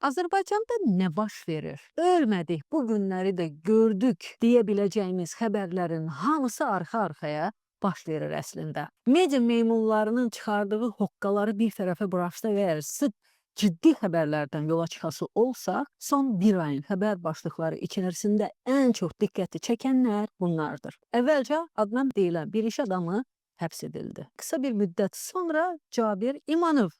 Azərbaycanda nə baş verir? Ölmədik, bu günləri də gördük deyə biləcəyimiz xəbərlərin hamısı arxa-arxaya baş verir əslində. Media meymunlarının çıxardığı hoqqaları bir tərəfə buraxsa və əgər sırf ciddi xəbərlərdən yola çıxası olsaq, son bir ayın xəbər başlıqları içərisində ən çox diqqəti çəkənlər bunlardır. Əvvəlcə Adnan deyilən bir iş adamı həbs edildi. Qısa bir müddət sonra Cabir İmanov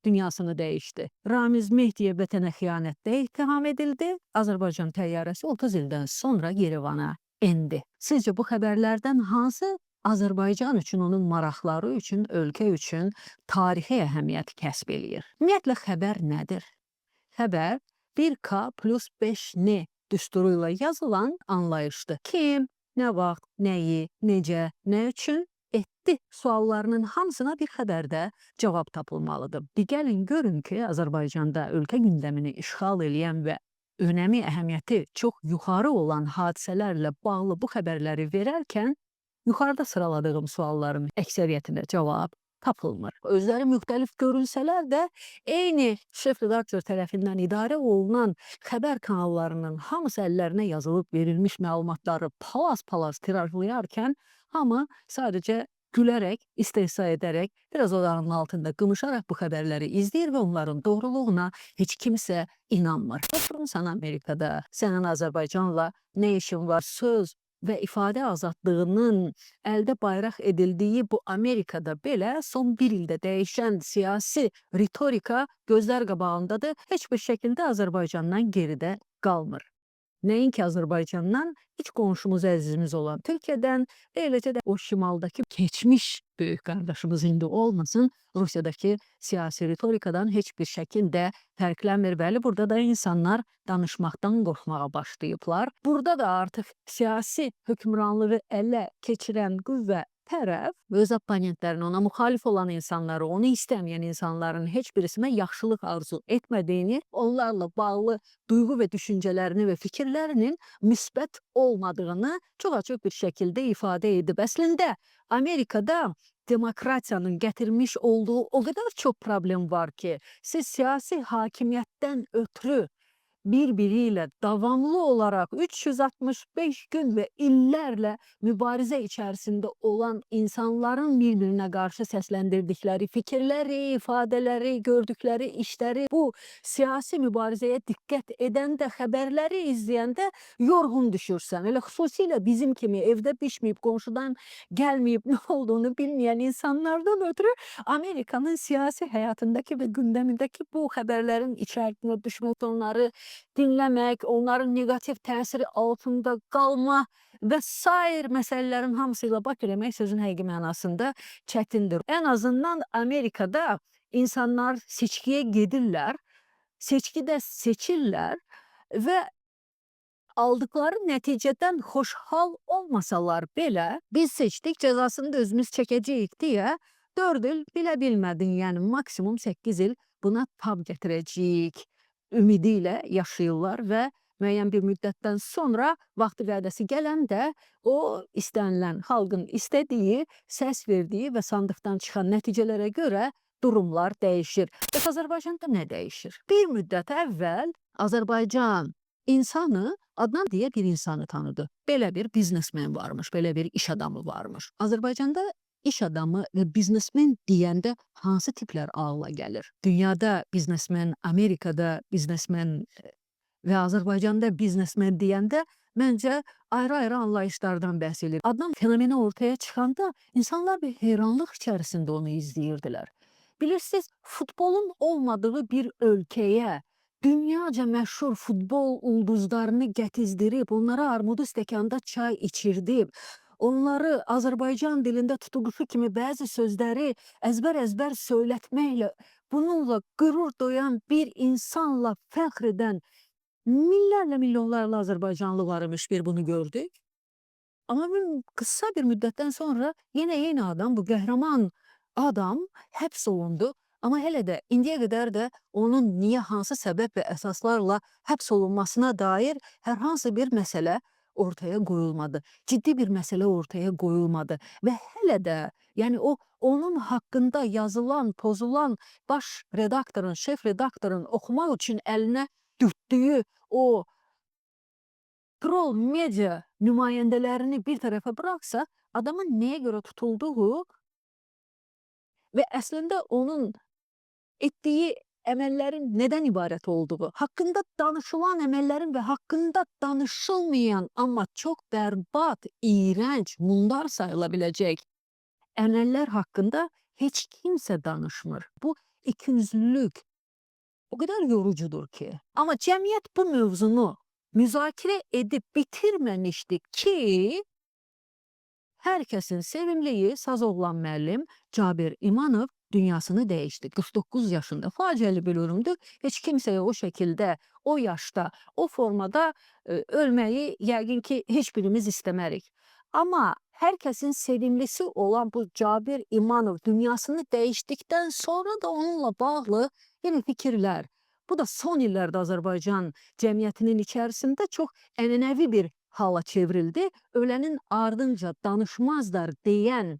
dünyasını dəyişdi. Ramiz Mehdiyev vətənə xəyanətdə ittiham edildi. Azərbaycan təyyarəsi 30 ildən sonra Yerevana endi. Sizcə bu xəbərlərdən hansı Azərbaycan üçün, onun maraqları üçün, ölkə üçün tarixi əhəmiyyət kəsb eləyir? Ümumiyyətlə xəbər nədir? Xəbər 1K plus 5N düsturu ilə yazılan anlayışdır. Kim, nə vaxt, nəyi, necə, nə üçün etdi suallarının hamısına bir xəbərdə cavab tapılmalıdır. Bir gəlin görün ki, Azərbaycanda ölkə gündəmini işğal eləyən və önəmi, əhəmiyyəti çox yuxarı olan hadisələrlə bağlı bu xəbərləri verərkən yuxarıda sıraladığım sualların əksəriyyətinə cavab tapılmır. Özləri müxtəlif görünsələr də eyni şef redaktor tərəfindən idarə olunan xəbər kanallarının hamısı əllərinə yazılıb verilmiş məlumatları palas-palas tirajlayarkən hamı sadəcə gülərək, istehza edərək, biraz odanın altında qımışaraq bu xəbərləri izləyir və onların doğruluğuna heç kimsə inanmır. Oturmusan Amerikada, sənin Azərbaycanla nə işin var? Söz və ifadə azadlığının əldə bayraq edildiyi bu Amerikada belə son bir ildə dəyişən siyasi ritorika gözlər qabağındadır. Heç bir şəkildə Azərbaycandan geridə qalmır. Nəinki Azərbaycandan, heç qonşumuz, əzizimiz olan Türkiyədən və eləcə də o şimaldakı keçmiş böyük qardaşımız indi olmasın, Rusiyadakı siyasi ritorikadan heç bir şəkildə fərqlənmir. Bəli, burada da insanlar danışmaqdan qorxmağa başlayıblar. Burada da artıq siyasi hökmranlığı ələ keçirən qüvvə tərəf öz opponentlərini, ona müxalif olan insanları, onu istəməyən insanların heç birisinə yaxşılıq arzu etmədiyini, onlarla bağlı duyğu və düşüncələrini və fikirlərinin müsbət olmadığını çox açıq bir şəkildə ifadə edib. Əslində Amerikada demokratiyanın gətirmiş olduğu o qədər çox problem var ki, siz siyasi hakimiyyətdən ötürü bir-biri ilə davamlı olaraq 365 gün və illərlə mübarizə içərisində olan insanların bir-birinə qarşı səsləndirdikləri fikirləri, ifadələri, gördükləri işləri, bu siyasi mübarizəyə diqqət edəndə, xəbərləri izləyəndə yorğun düşürsən. Elə xüsusilə bizim kimi evdə bişməyib, qonşudan gəlməyib, nə olduğunu bilməyən insanlardan ötürü Amerikanın siyasi həyatındakı və gündəmindəki bu xəbərlərin içərisinə düşmək, onları dinləmək, onların neqativ təsiri altında qalma və sair məsələlərin hamısı ilə baş eləmək sözün həqiqi mənasında çətindir. Ən azından Amerikada insanlar seçkiyə gedirlər, seçkidə seçirlər və aldıqları nəticədən xoşhal olmasalar belə, biz seçdik, cəzasını da özümüz çəkəcəyik deyə 4 il bilə bilmədin, yəni maksimum 8 il buna tab gətirəcəyik ümidi ilə yaşayırlar və müəyyən bir müddətdən sonra vaxtı vədəsi gələndə o istənilən, xalqın istədiyi, səs verdiyi və sandıqdan çıxan nəticələrə görə durumlar dəyişir. Bəs Azərbaycanda nə dəyişir? Bir müddət əvvəl Azərbaycan insanı Adnan deyə bir insanı tanıdı. Belə bir biznesmen varmış, belə bir iş adamı varmış. Azərbaycanda iş adamı və biznesmen deyəndə hansı tiplər ağla gəlir? Dünyada biznesmen, Amerikada biznesmen və Azərbaycanda biznesmen deyəndə məncə ayrı-ayrı anlayışlardan bəhs edir. Adnan fenomeni ortaya çıxanda insanlar bir heyranlıq içərisində onu izləyirdilər. Bilirsiniz, futbolun olmadığı bir ölkəyə dünyaca məşhur futbol ulduzlarını gətizdirib, onlara armudu stəkanda çay içirdib, onları Azərbaycan dilində tutuquşu kimi bəzi sözləri əzbər-əzbər söylətməklə, bununla qürur duyan bir insanla fəxr edən minlərlə, milyonlarla Azərbaycanlı var imiş, bir bunu gördük. Amma qısa bir müddətdən sonra yenə eyni adam, bu qəhrəman adam həbs olundu. Amma hələ də indiyə qədər də onun niyə, hansı səbəb və əsaslarla həbs olunmasına dair hər hansı bir məsələ ortaya qoyulmadı. Ciddi bir məsələ ortaya qoyulmadı və hələ də yəni o onun haqqında yazılan, pozulan baş redaktorun, şef redaktorun oxumaq üçün əlinə dürtdüyü o troll media nümayəndələrini bir tərəfə buraxsa, adamın nəyə görə tutulduğu və əslində onun etdiyi əməllərin nədən ibarət olduğu, haqqında danışılan əməllərin və haqqında danışılmayan, amma çox bərbad, iyrənc, mundar sayıla biləcək əməllər haqqında heç kimsə danışmır. Bu ikiyüzlülük o qədər yorucudur ki. Amma cəmiyyət bu mövzunu müzakirə edib bitirməmişdi ki, hər kəsin sevimliyi Sazoğlan müəllim Cabir İmanov dünyasını dəyişdi. 49 yaşında faciəli bir ölümdür. Heç kimsəyə o şəkildə, o yaşda, o formada ölməyi yəqin ki, heç birimiz istəmərik. Amma hər kəsin sevimlisi olan bu Cabir İmanov dünyasını dəyişdikdən sonra da onunla bağlı yeni fikirlər. Bu da son illərdə Azərbaycan cəmiyyətinin içərisində çox ənənəvi bir hala çevrildi. Ölənin ardınca danışmazlar deyən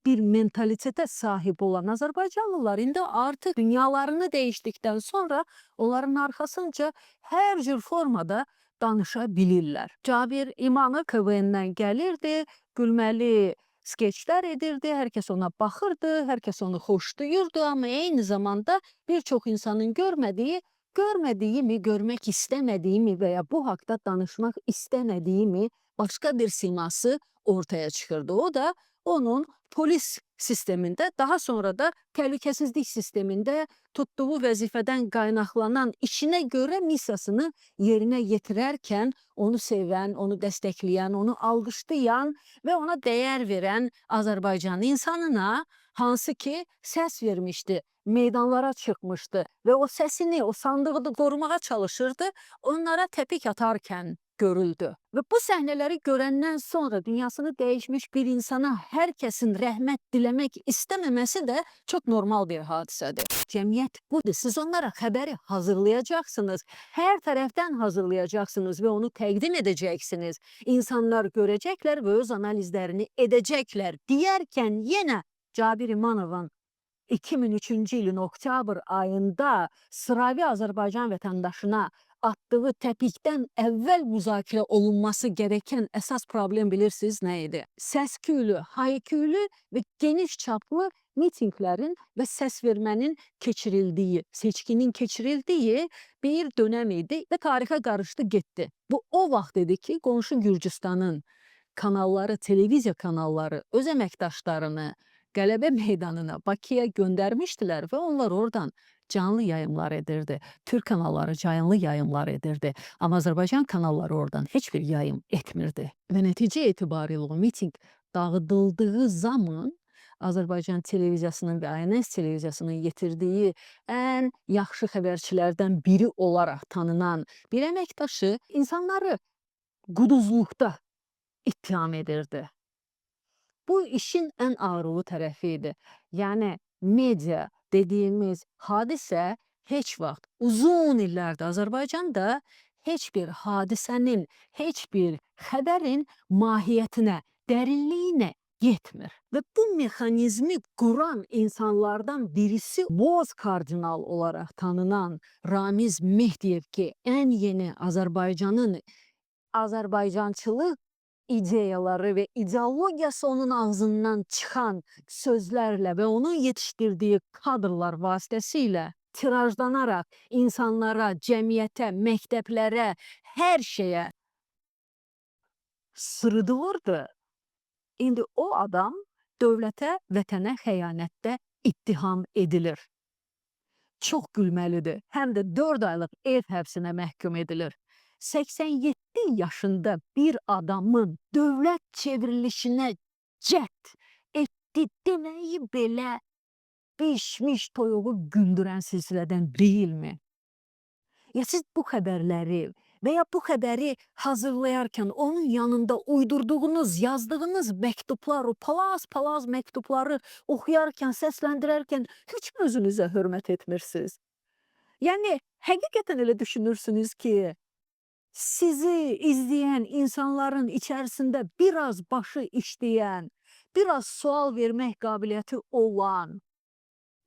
bir mentalitetə sahib olan Azərbaycanlılar indi artıq dünyalarını dəyişdikdən sonra onların arxasınca hər cür formada danışa bilirlər. Cabir İmanov KVN-dən gəlirdi, gülməli skeçlər edirdi, hər kəs ona baxırdı, hər kəs onu xoşlayırdı, amma eyni zamanda bir çox insanın görmədiyi, görmədiyimi, görmək istəmədiyimi və ya bu haqda danışmaq istəmədiyimi başqa bir siması ortaya çıxırdı. O da onun polis sistemində, daha sonra da təhlükəsizlik sistemində tutduğu vəzifədən qaynaqlanan işinə görə missiyasını yerinə yetirərkən onu sevən, onu dəstəkləyən, onu alqışlayan və ona dəyər verən Azərbaycan insanına, hansı ki səs vermişdi, meydanlara çıxmışdı və o səsini, o sandığı da qorumağa çalışırdı, onlara təpik atarkən görüldü. Və bu səhnələri görəndən sonra dünyasını dəyişmiş bir insana hər kəsin rəhmət diləmək istəməməsi də çox normal bir hadisədir. Cəmiyyət budur. Siz onlara xəbəri hazırlayacaqsınız. Hər tərəfdən hazırlayacaqsınız və onu təqdim edəcəksiniz. İnsanlar görəcəklər və öz analizlərini edəcəklər deyərkən yenə Cabir İmanovun 2003-cü ilin oktyabr ayında sıravi Azərbaycan vətəndaşına atdığı təpikdən əvvəl müzakirə olunması gereken əsas problem bilirsiniz nə idi? Səs-küylü, hayküylü və geniş çaplı mitinqlərin və səs vermənin keçirildiyi, seçkinin keçirildiyi bir dönəm idi və tarixə qarışdı, getdi. Bu o vaxt idi ki, qonşu Gürcüstanın kanalları, televiziya kanalları öz əməkdaşlarını Qələbə meydanına, Bakıya göndərmişdilər və onlar oradan canlı yayımlar edirdi. Türk kanalları canlı yayımlar edirdi. Amma Azərbaycan kanalları oradan heç bir yayım etmirdi. Və nəticə etibarilə o mitinq dağıdıldığı zaman Azərbaycan televiziyasının və INS televiziyasının yetirdiyi ən yaxşı xəbərçilərdən biri olaraq tanınan bir əməkdaşı insanları quduzluqda ittiham edirdi. Bu işin ən ağrılı tərəfi idi. Yəni media dediyimiz hadisə heç vaxt uzun illərdir Azərbaycanda heç bir hadisənin, heç bir xəbərin mahiyyətinə, dərinliyinə yetmir. Və bu mexanizmi quran insanlardan birisi Boz kardinal olaraq tanınan Ramiz Mehdiyev ki, ən yeni Azərbaycanın Azərbaycançılıq ideyaları və ideologiyası onun ağzından çıxan sözlərlə və onun yetişdirdiyi kadrlar vasitəsilə tirajlanaraq insanlara, cəmiyyətə, məktəblərə, hər şeyə sırıdılırdı. İndi o adam dövlətə, vətənə xəyanətdə ittiham edilir. Çox gülməlidir. Həm də 4 aylıq ev həbsinə məhkum edilir. 87 yaşında bir adamın dövlət çevrilişinə cəhd etdi deməyi belə bişmiş toyuğu güldürən silsilədən deyilmi? Ya siz bu xəbərləri və ya bu xəbəri hazırlayarkən onun yanında uydurduğunuz, yazdığınız məktublar, o palaz-palaz məktubları oxuyarkən, səsləndirərkən heç mi özünüzə hörmət etmirsiniz? Yəni həqiqətən elə düşünürsünüz ki, Sizi izləyən insanların içərisində biraz başı işləyən, biraz sual vermək qabiliyyəti olan,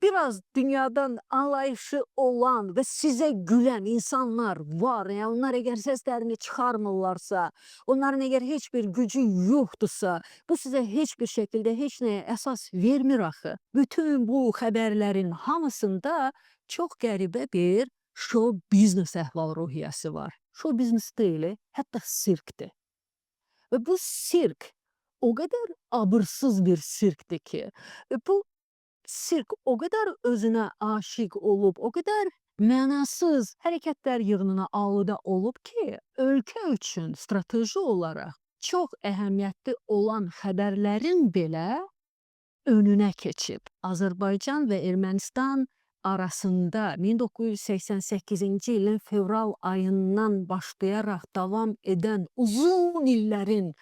biraz dünyadan anlayışı olan və sizə gülən insanlar var. Yəni onlar əgər səslərini çıxarmırlarsa, onların əgər heç bir gücü yoxdursa, bu sizə heç bir şəkildə heç nəyə əsas vermir axı. Bütün bu xəbərlərin hamısında çox qəribə bir show biznes əhval-ruhiyyəsi var. Show biznes deyil, hətta sirkdir. Və bu sirk o qədər abırsız bir sirkdir ki, və bu sirk o qədər özünə aşiq olub, o qədər mənasız hərəkətlər yığınına aludə olub ki, ölkə üçün strateji olaraq çox əhəmiyyətli olan xəbərlərin belə önünə keçib. Azərbaycan və Ermənistan arasında 1988-ci ilin fevral ayından başlayaraq davam edən uzun illərin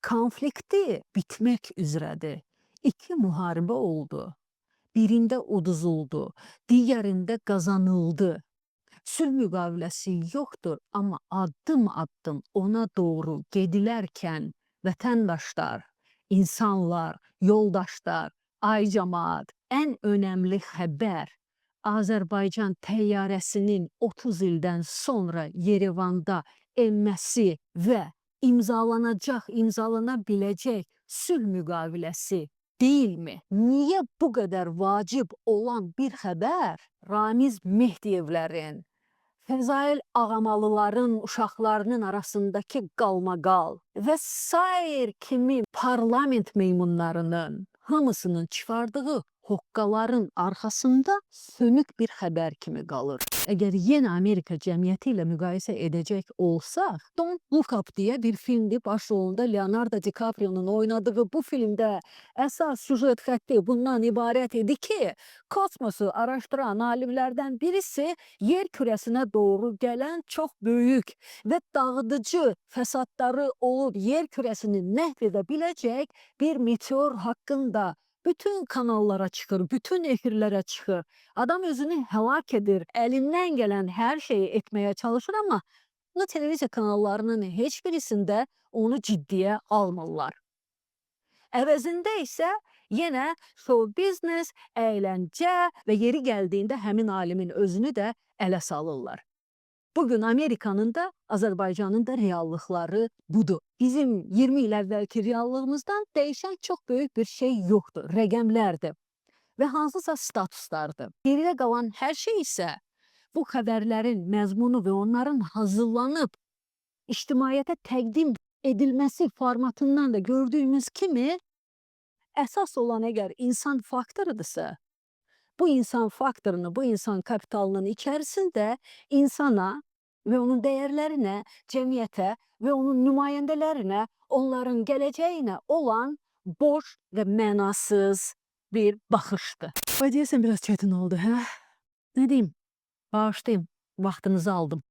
konflikti bitmək üzrədir. İki müharibə oldu. Birində uduzuldu, digərində qazanıldı. Sülh müqaviləsi yoxdur, amma addım-addım ona doğru gedilərkən vətəndaşlar, insanlar, yoldaşlar, ay camaat, ən önəmli xəbər Azərbaycan təyyarəsinin 30 ildən sonra Yerevanda enməsi və imzalanacaq, imzalana biləcək sülh müqaviləsi deyilmi? Niyə bu qədər vacib olan bir xəbər Ramiz Mehdiyevlərin, Fəzail Ağamalıların uşaqlarının arasındakı qalmaqal və sair kimi parlament meymunlarının hamısının çıxardığı hoqqaların arxasında sönük bir xəbər kimi qalır? Əgər yenə Amerika cəmiyyəti ilə müqayisə edəcək olsaq, Don't Look Up deyə bir filmdir, başrolunda Leonardo DiCaprio'nun oynadığı bu filmdə əsas süjet xətti bundan ibarət idi ki, kosmosu araşdıran alimlərdən birisi yer kürəsinə doğru gələn çox böyük və dağıdıcı fəsadları olub yer kürəsini məhv edə biləcək bir meteor haqqında bütün kanallara çıxır, bütün efirlərə çıxır. Adam özünü həlak edir, əlindən gələn hər şeyi etməyə çalışır, amma bu televiziya kanallarının heç birisində onu ciddiyə almırlar. Əvəzində isə yenə show biznes, əyləncə və yeri gəldiyində həmin alimin özünü də ələ salırlar. Bugün Amerikanın da, Azərbaycanın da reallıqları budur. Bizim 20 il əvvəlki reallığımızdan dəyişən çox böyük bir şey yoxdur, rəqəmlərdir və hansısa statuslardır. Geridə qalan hər şey isə bu xəbərlərin məzmunu və onların hazırlanıb ictimaiyyətə təqdim edilməsi formatından da gördüyümüz kimi əsas olan əgər insan faktorudursa, bu insan faktorunu, bu insan kapitalının içərisində insana və onun dəyərlərinə, cəmiyyətə və onun nümayəndələrinə, onların gələcəyinə olan boş və mənasız bir baxışdır. Vay, deyəsən biraz çətin oldu, hə? Nə deyim? Bağışlayın, vaxtınızı aldım.